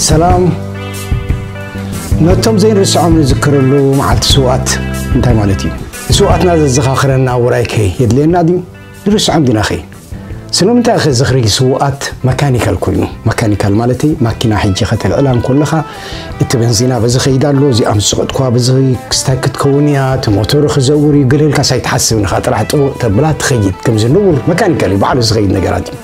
ሰላም። ነቶም ዘይንርስዖም ንዝክረሉ መዓልቲ ስውኣት እንታይ ማለት እዩ? ስውኣትና ዘዘኻኽረና ውራይ ከ የድልየና ድዩ? ንርስዖም ዲና ኸ? ስለምንታይ ኸ ዝኽሪ ስውኣት መካኒካል ኮይኑ? መካኒካል ማለተይ ማኪና ሕጂ ከተልዕላ እንኮለኻ እቲ በንዚና በዚ ኸይድ ኣሎ፣ እዚኣ ምስ ዝቐጥኳ በዚ ክስታይ ክትከውን እያ፣ እቲ ሞተሩ ክዘውር እዩ፣ ገለ ኢልካ ሳይትሓስብ ንኻ ጥራሕ ጥውቕ ተብላ ትኸይድ። ከምዚ ንቡር መካኒካል እዩ፣ ባዕሉ ዝኸይድ ነገራት እዩ።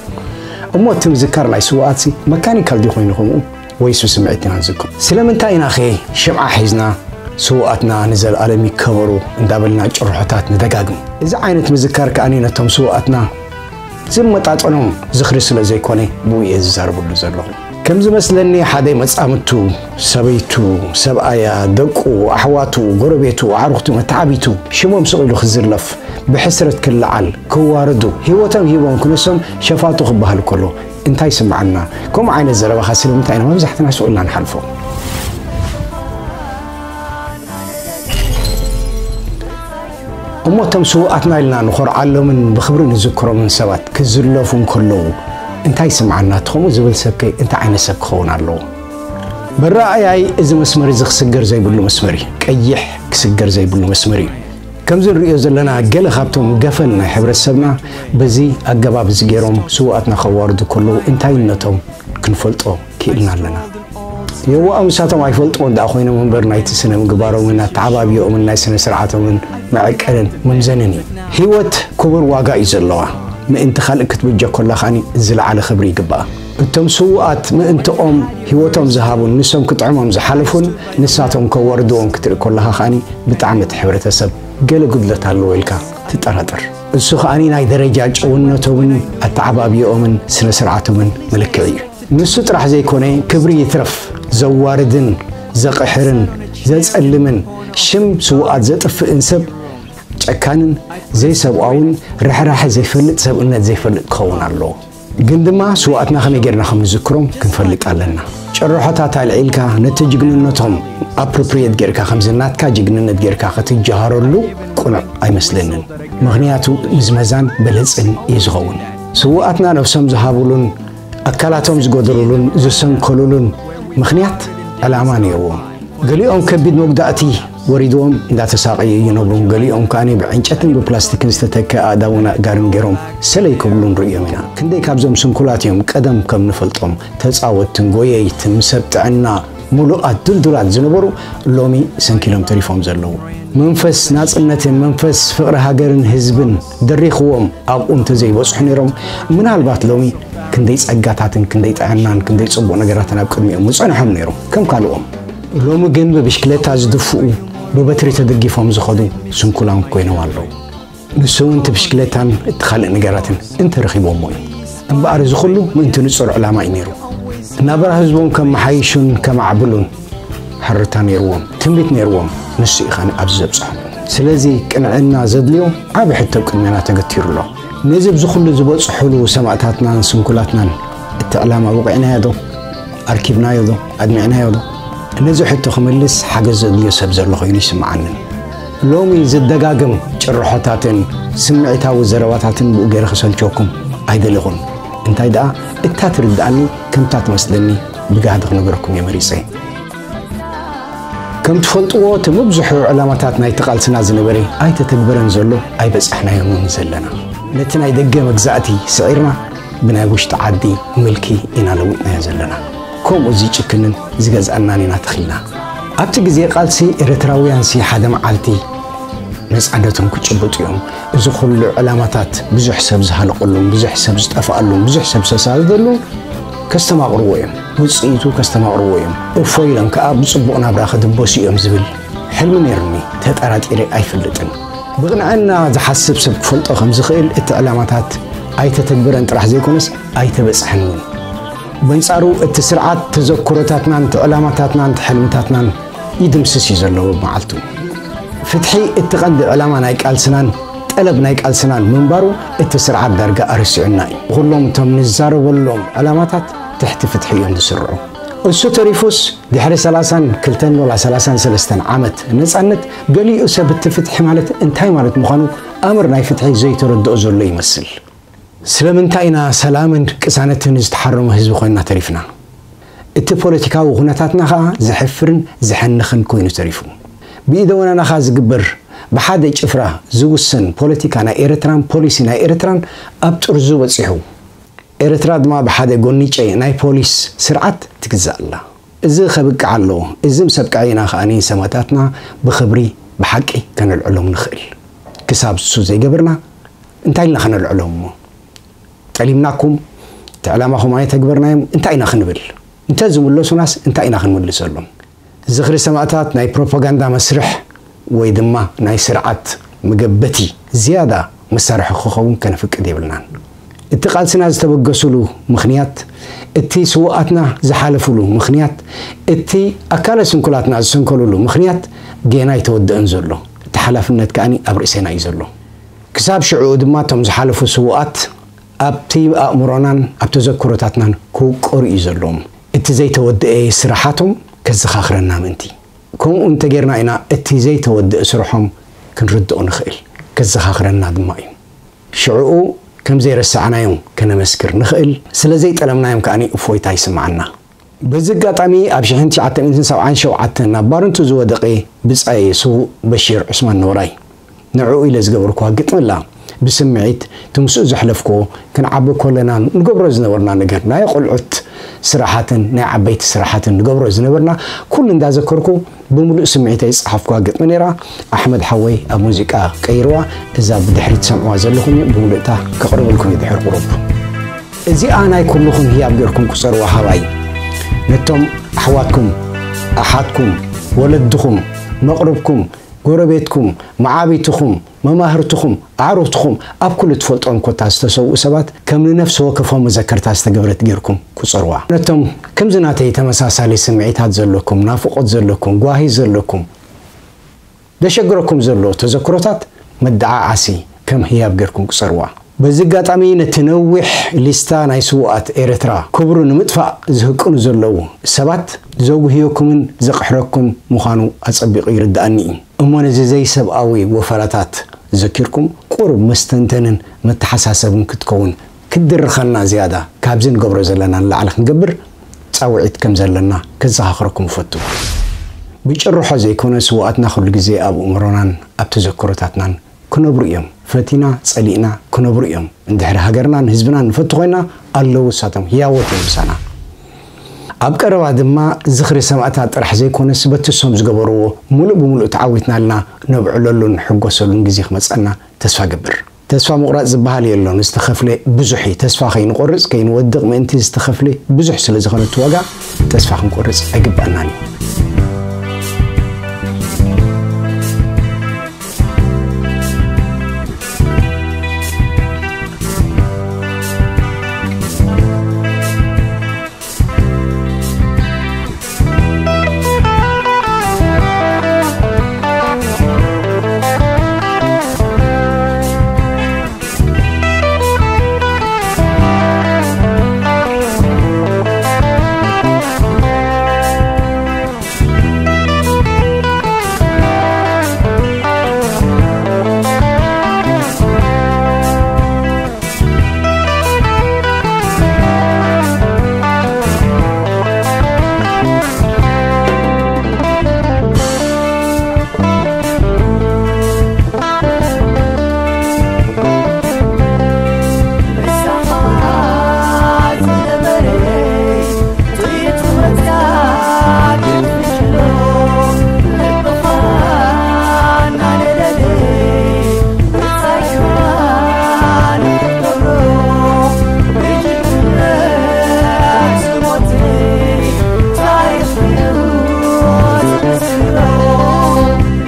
እሞ እቲ ምዝካር ናይ ስውኣትሲ መካኒካል ድዩ ኮይኑ ከምኡ? ወይስ ብስምዒት ኢና ንዝክሮ? ስለምንታይ ኢናኸ ሽምዓ ሒዝና ስውኣትና ንዘለኣለም ይከበሩ እንዳበልና ጭርሖታት ንደጋግም? እዚ ዓይነት ምዝካር ከኣኒ ነቶም ስውኣትና ዝመጣጠኖም ዝኽሪ ስለ ዘይኮነ ብኡ እየ ዝዛረበሉ ዘለኹ። ከም ዝመስለኒ ሓደ መጻምድቱ፣ ሰበይቱ፣ ሰብኣያ፣ ደቁ፣ ኣሕዋቱ፣ ጎረቤቱ፣ ኣዕሩኽቱ፣ መተዓቢቱ ሽሞም ስቕ ኢሉ ክዝለፍ፣ ብሕስረት ክለዓል፣ ክዋረዱ፣ ህይወቶም ሂቦም ክነሶም ሸፋቱ ክበሃል ከሎ እንታይ ይስምዓና? ከምኡ ዓይነት ዘረባኻ ስለምንታይ ኢና መብዛሕትና ስቕ ኢልና ንሓልፎ? እሞ እቶም ስውኣትና ኢልና ንኾርዓሎምን ብኽብሪ ንዝክሮምን ሰባት ክዝለፉ እንከለዉ እንታይ ይስምዓና? እቲ ከምኡ ዝብል ሰብከ እንታይ ዓይነት ሰብ ክኸውን ኣለዎ? ብረኣያይ እዚ መስመር እዚ ክስገር ዘይብሉ መስመር እዩ። ቀይሕ ክስገር ዘይብሉ መስመር እዩ። ከምዚ ንርእዮ ዘለና ገለ ካብቶም ገፈል ናይ ሕብረተሰብና በዚ ኣገባብ እዚ ገይሮም ስውኣትና ከዋርዱ ከለዉ እንታይነቶም ክንፈልጦ ክኢልና ኣለና። የዋኦም ንሳቶም ኣይፈልጥዎን ደኣ ኮይኖም እምበር ናይቲ ስነ ምግባሮምን ኣተዓባብዮኦምን ናይ ስነ ስርዓቶምን መዐቀንን መምዘንን እዩ። ህይወት ክቡር ዋጋ እዩ ዘለዋ። ምእንቲ ካልእ ክትብጀ ኮላ ከኣኒ ዝለዓለ ክብሪ ይግባኣ። እቶም ስውኣት ምእንትኦም ህይወቶም ዝሃቡን ንሶም ክጥዕሞም ዝሓለፉን ንሳቶም ከዋርድዎም ክትርኢ ኮለኻ ከኣኒ ብጣዕሚ እቲ ሕብረተሰብ ገለ ጉድለት ኣለዎ ኢልካ ትጠራጠር። እሱ ከኣኒ ናይ ደረጃ ጨውነቶምን ኣተዓባብዮኦምን ስነ ስርዓቶምን መለክዒ እዩ። ንሱ ጥራሕ ዘይኮነ ክብሪ ይትረፍ ዘዋርድን ዘቕሕርን ዘጸልምን ሽም ስውኣት ዘጥፍእን ሰብ ጨካንን ዘይሰብኣውን ርሕራሐ ዘይፈልጥ ሰብእነት ዘይፈልጥ ክኸውን ኣለዎ። ግን ድማ ስውኣትና ከመይ ጌርና ከም ንዝክሮም ክንፈልጥ ኣለና። ጭርሖታት ኣልዒልካ ነቲ ጅግንነቶም ኣፕሮፕሪየት ጌርካ ከምዚ ናትካ ጅግንነት ጌርካ ክትጀሃረሉ ቅኑዕ ኣይመስለንን። ምኽንያቱ ምዝመዛን በለጽን እዩ ዝኸውን። ስውኣትና ነብሶም ዝሃብሉን ኣካላቶም ዝጎደሉሉን ዝሰንከሉሉን ምኽንያት ዕላማ ነይርዎም። ገሊኦም ከቢድ መጉዳእቲ ወሪድዎም እንዳተሳቐዩ ይነብሩ። ገሊኦም ከኣ ብዕንጨትን ብፕላስቲክን ዝተተከ ኣእዳውን ኣእጋርን ገይሮም ሰለይ ክብሉ ንርእዮም ኢና። ክንደይ ካብዞም ስንኩላት እዮም ቀደም ከም ንፈልጦም ተጻወትትን ጎየይትን ሰብ ጥዕና ምሉኣት ድልዱላት ዝነበሩ ሎሚ ሰንኪሎም ተሪፎም ዘለዉ። መንፈስ ናጽነትን መንፈስ ፍቕሪ ሃገርን ህዝብን ደሪኽዎም ኣብኡ እንተዘይበጽሑ ነይሮም ምናልባት ሎሚ ክንደይ ጸጋታትን ክንደይ ጥዕናን ክንደይ ጽቡቕ ነገራትን ኣብ ቅድሚኦም ምጸንሖም ነይሩ ከም ካልኦም። ሎሚ ግን ብብሽክለታ ዝድፍኡ ብበትሪ ተደጊፎም ዝኸዱ ስንኩላን ኮይኖም ኣለዉ። ንሱ እውን እቲ ብሽክለታን እቲ ካልእ ነገራትን እንተረኺቦሞ እዩ። እምበኣር እዚ ኩሉ ምእንቲ ንጹር ዕላማ እዩ ነይሩ። እናበራ ህዝቦም ከመሓይሹን ከማዕብሉን ሕርታ ነይርዎም፣ ትምኒት ነይርዎም። ንሱ እዩ ኸኣ ኣብዚ ዘብጽሖም። ስለዚ ቅንዕና ዘድልዮ ዓቢ ሕቶ ኣብ ቅድሜና ተገቲሩ ኣሎ። ነዚ ኣብዚ ኩሉ ዝበጽሑሉ ሰማእታትናን ስንኩላትናን እቲ ዕላማ ወቒዕናዮ ዶ? ኣርኪብናዮ ዶ? ኣድሚዕናዮ ዶ? ነዚ ሕቶ ክምልስ ሓገዝ ዘድልዮ ሰብ ዘሎ ኮይኑ ይስምዓንን። ሎሚ ዝደጋገም ጭርሖታትን ስምዒታዊ ዘረባታትን ብኡ ገይረ ክሰልቸኩም ኣይደለኹን። እንታይ ደኣ እታ ትርድኣኒ ከምታ ትመስለኒ ብጋህዲ ክነግረኩም እየ መሪጸ። ከም ትፈልጥዎ እቲ ምብዝሑ ዕላማታት ናይቲ ቃልስና ዝነበረ ኣይተተግበረን ዘሎ ኣይበጻሕናዮምን ዘለና። ነቲ ናይ ደገ መግዛእቲ ስዒርና ብናይ ውሽጢ ዓዲ ምልኪ ኢና ለዊጥናዮ ዘለና። ከምኡ ዝጭክንን ዝገዝኣናን ኢና ተኺልና። ኣብቲ ግዜ ቃልሲ ኤርትራውያንሲ ሓደ መዓልቲ ነጻነቶም ክጭብጡ እዮም። እዚ ኩሉ ዕላማታት ብዙሕ ሰብ ዝሃለቐሉን ብዙሕ ሰብ ዝጠፍኣሉን ብዙሕ ሰብ ዝተሳደደሉ ከስተማቕርዎ እዮም። ውጽኢቱ ከስተማቕርዎ እዮም። እፎይ ኢሎም ከኣ ብጽቡቕ ናብራ ክድበሱ እዮም ዝብል ሕልሚ ነይሩኒ። ተጠራጢረ ኣይፈልጥን። ብቕንዕና ዝሓስብ ሰብ ክፈልጦ ከም ዝኽእል እቲ ዕላማታት ኣይተተግበረን ጥራሕ ዘይኮነስ ኣይተበጽሐን እውን። በንጻሩ እቲ ስርዓት ተዘክሮታትናን እቲ ዕላማታትናን እቲ ሕልምታትናን ይድምስስ እዩ ዘሎ በብመዓልቱ። ፍትሒ እቲ ቀንዲ ዕላማ ናይ ቃልስናን ጠለብ ናይ ቃልስናን ምንባሩ እቲ ስርዓት ዳርጋ ኣረሲዑና እዩ። ኩሎም እቶም ንዛረበሎም ዕላማታት ትሕቲ ፍትሒ እዮም ዝስርዑ። እሱ ተሪፉስ ድሕሪ ሰላሳን ክልተን ወላ ሰላሳን ሰለስተን ዓመት ነጻነት ገሊኡ ሰብ እቲ ፍትሒ ማለት እንታይ ማለት ምዃኑ ኣምር ናይ ፍትሒ ዘይተረድኦ ዘሎ ይመስል። ስለምንታይ ኢና ሰላምን ቅሳነትን ዝተሓረሞ ህዝቢ ኮይንና ተሪፍና? እቲ ፖለቲካዊ ኩነታትና ኸኣ ዘሕፍርን ዘሐንኽን ኮይኑ ተሪፉ። ብኢደ ወናናኻ ዝግበር፣ ብሓደ ጭፍራ ዝውሰን ፖለቲካ ናይ ኤርትራን ፖሊሲ ናይ ኤርትራን ኣብ ጥርዙ በጺሑ። ኤርትራ ድማ ብሓደ ጎኒጨ ናይ ፖሊስ ስርዓት ትግዛእ ኣላ። እዚ ከብቅዕ ኣለዎ። እዚ ምስ ኣብቅዐ ኢና ከኣ ንሰማእታትና ብኽብሪ ብሓቂ ከነልዕሎም ንኽእል። ክሳብ እሱ ዘይገበርና እንታይ ኢልና ከነልዕሎም እሞ? ጠሊምናኩም፣ እቲ ዕላማኹም ኣይተግበርናዮም፣ እንታይ ኢና ክንብል? እንተ ዝምለሱናስ እንታይ ኢና ክንምልሰሎም? ዝኽሪ ሰማእታት ናይ ፕሮፓጋንዳ መስርሕ ወይ ድማ ናይ ስርዓት መገበቲ ዝያዳ መሳርሒ ክኸውን ከነፍቅድ የብልናን። እቲ ቃልስና ዝተበገሱሉ ምኽንያት፣ እቲ ስውኣትና ዝሓለፉሉ ምኽንያት፣ እቲ ኣካለ ስንኩላትና ዝሰንከሉሉ ምኽንያት ጌና ኣይተወደአን ዘሎ። እቲ ሓላፍነት ከኣ ኣብ ርእሴና እዩ ዘሎ። ክሳብ ሽዑ ድማ እቶም ዝሓለፉ ስውኣት ኣብቲ ኣእምሮናን ኣብ ተዘክሮታትናን ክውቀሩ እዩ ዘለዎም። እቲ ዘይተወደአ ስራሓቶም ከዘኻኽረና ምእንቲ። ከምኡ እንተጌርና ኢና እቲ ዘይተወደአ ስርሖም ክንርድኦ ንኽእል፣ ከዘኻኽረና ድማ እዩ። ሽዕኡ ከም ዘይረሳዕናዮም ከነመስክር ንኽእል፣ ስለ ዘይጠለምናዮም ከኣ እፎይታ ይስምዓና። በዚ ኣጋጣሚ ኣብ ሽሕን ትሽዓተ ሚእትን ሰብዓን ሸውዓተን ናብ ባርንቱ ዝወደቐ ብጻየ ስዉእ በሺር ዑስማን ነውራይ ንዕኡ ኢለ ዝገበርኩዋ ግጥሚ ኣላ። ብስምዒት እቲ ምስኡ ዘሕለፍኩዎ ክንዓቢ ከለና ንገብሮ ዝነበርና ነገር ናይ ቆልዑት ስራሓትን ናይ ዓበይቲ ስራሓትን ንገብሮ ዝነበርና ኩሉ እንዳዘከርኩ ብምሉእ ስምዒተይ ዝጸሓፍኩዋ ግጥሚ ነይራ። ኣሕመድ ሓወይ ኣብ ሙዚቃ ቀይርዋ። እዛ ብድሕሪት ትሰምዕዋ ዘለኹም እዩ። ብምሉእታ ከቕርበልኩም እዩ ድሕር ቁሩብ። እዚኣ ናይ ኩልኹም ህያብ ጌርኩም ቁጸርዋ ሃባይ። ነቶም ኣሕዋትኩም፣ ኣሓትኩም፣ ወለድኹም፣ መቕርብኩም፣ ጎረቤትኩም፣ መዓቢትኹም፣ መማህርትኹም፣ ኣዕሩኽትኹም፣ ኣብ ኩሉ ትፈልጦም ኮታ ዝተሰውኡ ሰባት ከም ንነፍሲ ወከፎም መዘከርታ ዝተገብረት ጌርኩም ቁጸርዋ። ነቶም ከምዚ ናተይ ተመሳሳሊ ስምዒታት ዘለኩም፣ ናፍቖት ዘለኩም፣ ጓሂ ዘለኩም፣ ዘሸግረኩም ዘሎ ተዘክሮታት መደዓዓሲ ከም ህያብ ጌርኩም ቁጸርዋ። በዚ ኣጋጣሚ ነቲ ነዊሕ ሊስታ ናይ ስዉኣት ኤርትራ ክብሩ ንምጥፋእ ዝህቅኑ ዘለዉ ሰባት ዘጉህየኩምን ዘቕሕረኩም ምዃኑ ኣጸቢቑ ይርድኣኒ እዩ። እሞ ነዚ ዘይሰብኣዊ ወፈራታት ዘኪርኩም ቁሩብ መስተንተንን መተሓሳሰብን ክትከውን ክትድርኸና ዝያዳ ካብዚ ንገብሮ ዘለና ንላዕሊ ክንገብር ጻውዒት ከም ዘለና ከዘኻኽረኩም እፈቱ። ብጭርሖ ዘይኮነ ስዉኣትና ኩሉ ግዜ ኣብ ኣእምሮናን ኣብ ተዘክሮታትናን ክነብሩ እዮም። ፈቲና ጸሊእና ክነብሩ እዮም። እንድሕሪ ሃገርናን ህዝብናን ንፈቱ ኮይና ኣለዉ፣ እሳቶም ህያዎት እዮም ምሳና። ኣብ ቀረባ ድማ ዝኽሪ ሰማእታት ጥራሕ ዘይኮነስ በቲ እሶም ዝገበርዎ ሙሉእ ብሙሉእ ተዓዊትና ኢልና ነብዕለሉን ንሕጎሰሉን ግዜ ክመጸና ተስፋ ገብር። ተስፋ ምቑራጽ ዝበሃል የሎን። ዝተኸፍለ ብዙሕ እዩ። ተስፋ ከይንቆርጽ ከይንወድቕ ምእንቲ ዝተኸፍለ ብዙሕ ስለ ዝኾነ እቲ ዋጋ ተስፋ ክንቆርጽ ኣይግባእናን እዩ።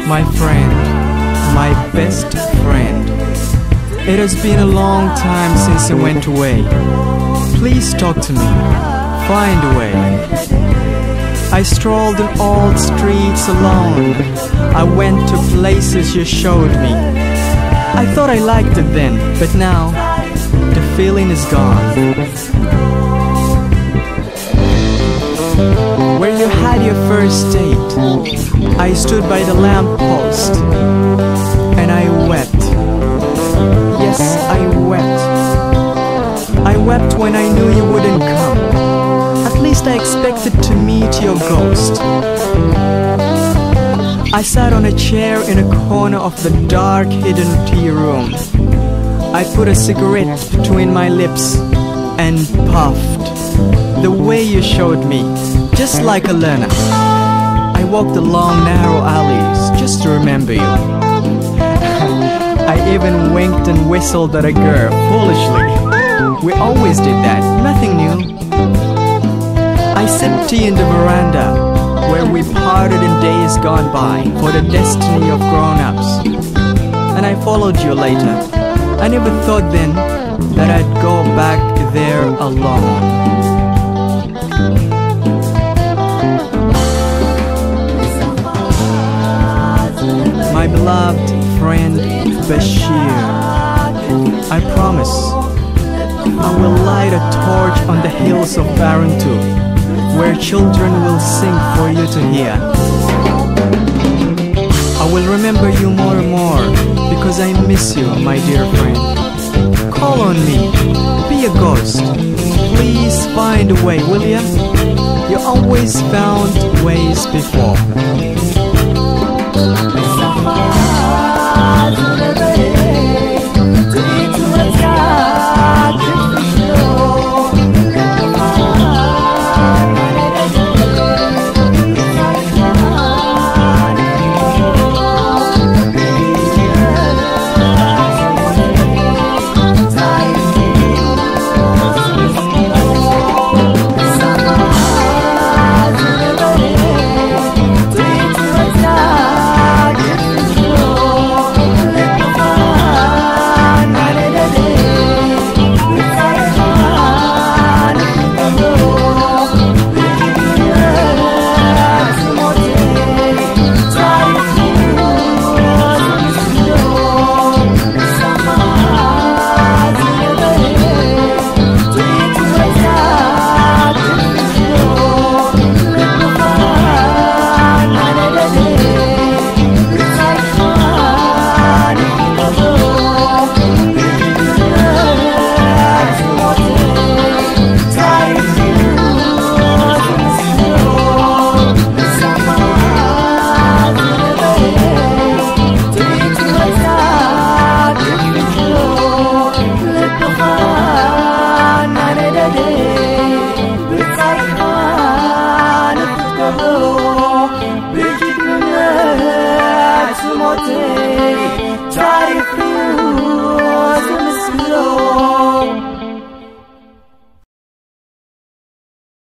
My friend, my best friend. It has been a long time since he went away. Please talk to me. Find a way. I strolled in old streets alone. I went to places you showed me. I thought I liked it then, but now the feeling is gone. Where you had your first date, I stood by the lamppost and I wept. Yes, I wept. I wept when I knew you wouldn't come. At least I expected To meet your ghost. I sat on a chair in a corner of the dark hidden tea room. I put a cigarette between my lips and puffed the way you showed me, just like a learner. I walked along narrow alleys just to remember you. I even winked and whistled at a girl foolishly. We always did that, nothing new. I sipped tea in the veranda where we parted in days gone by for the destiny of grown ups. And I followed you later. I never thought then that I'd go back there alone. My beloved friend Bashir, I promise I will light a torch on the hills of Baruntu, where children will sing for you to hear. I will remember you more and more because I miss you, my dear friend. Call on me. Be a ghost. Please find a way, will you? You always found ways before.